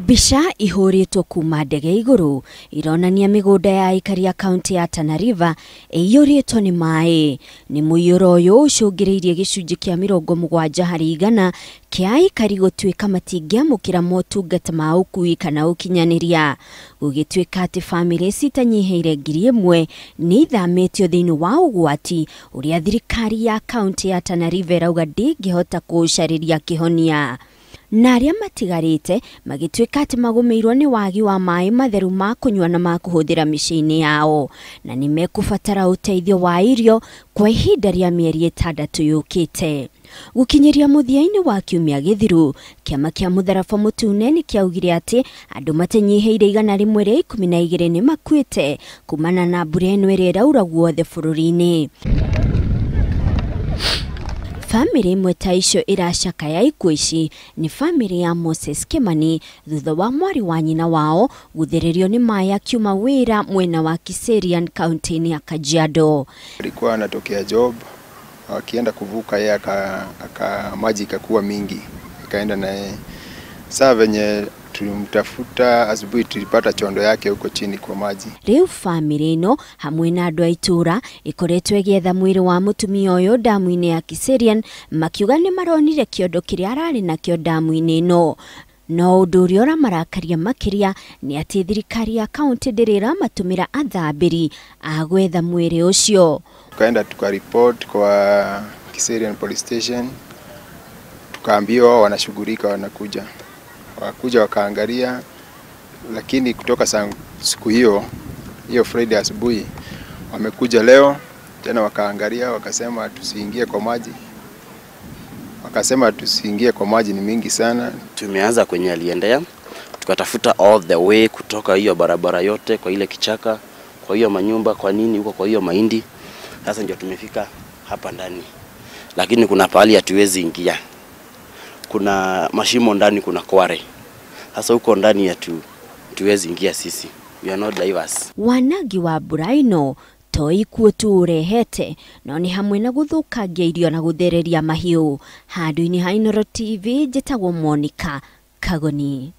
Mbica ihũrĩtwo kuma ndege igũrũ ironania mĩgũnda ya aikari a kaunti ya Tana River ĩiyũrĩtwo nĩ maĩ. Nĩ mũiyũro ũyũ ũcũngĩrĩirie gĩcunjĩ kĩa 70% kĩa aikari gũtuĩka matingĩamũkĩra motungata ma ũkui kana ũkinyanĩria. Gũgĩtuĩka atĩ bamĩrĩ citanyihĩire 1000 nĩ ithamĩtio thĩinĩ wa ũgwati ũrĩa thirikari ya kaunti ya Tana River ĩrauga ndĩngĩhota kũũcarĩria kĩhonia. Na arĩa matigarĩte magĩtuĩka atĩ magũmĩirwo nĩ wagi wa maĩ matheru ma kũnyua na ma kũhũthĩra mĩciĩ-inĩ yao, na nĩ mekũbatara ũteithio wa irio kwa ihinda rĩa mĩeri 6 yũkĩte. Gũkinyĩria mũthia-inĩ wa kiumia gĩthiru, kĩama kĩa Mũtharaba Mũtune nĩ kĩaugire atĩ andũ matanyihĩire 112 nĩ makuĩte kumana na mbura ĩno ĩrĩa ĩraura guothe bũrũri-inĩ. Famĩlĩ ĩmwe ta icio ĩracakaya ikuũ ici nĩ famĩlĩ ya Moses Kimani thutha wa mwarĩ wa nyina wao gũthererio nĩ maĩ akiuma wĩra mwena wa Kiserian kaunti-inĩ ya Kajiado. Alikuwa anatokea job akienda kuvuka yeye aka maji ikakuwa mingi ikaenda na yeye. Saa venye tulimtafuta asubuhi tulipata chondo yake huko chini kwa maji. Rĩu famĩlĩ ĩno hamwe na andũ a itũũra ĩkoretwo ĩgĩetha mwĩrĩ wa mũtumia ũyũ damu-inĩ ya Kiserian, makiuga nĩ maronire kĩondo kĩrĩa ararĩ nakĩo damu-inĩ ĩno. No ũndũ ũrĩa ũramarakaria makĩria nĩ atĩ thirikari ya kaunti ndĩrĩ ĩramatũmĩra athambĩri a gwetha mwĩrĩ ũcio. Tukaenda tukaripoti kwa Kiserian Police Station, tukaambiwa wanashughulika, wanakuja. Wakuja wakaangalia, lakini kutoka siku hiyo hiyo Friday asubuhi wamekuja leo tena wakaangalia, wakasema tusiingie kwa maji. Wakasema tusiingie kwa maji, ni mingi sana. Tumeanza kwenye aliendea, tukatafuta all the way kutoka hiyo barabara yote kwa ile kichaka, kwa hiyo manyumba, kwa nini huko, kwa hiyo mahindi. Sasa ndio tumefika hapa ndani. Lakini kuna pahali hatuwezi ingia. Kuna mashimo ndani, kuna kware. Sasa huko ndani hatuwezi ingia sisi. We are not divers. Wanagi wa mbura ĩno to ikuũ tu ũrehete, no nĩ hamwe na gũthũkangia irio na gũthereria mahiũ. Handũ-inĩ ha Inooro TV njĩtagwo Monica Kagoni.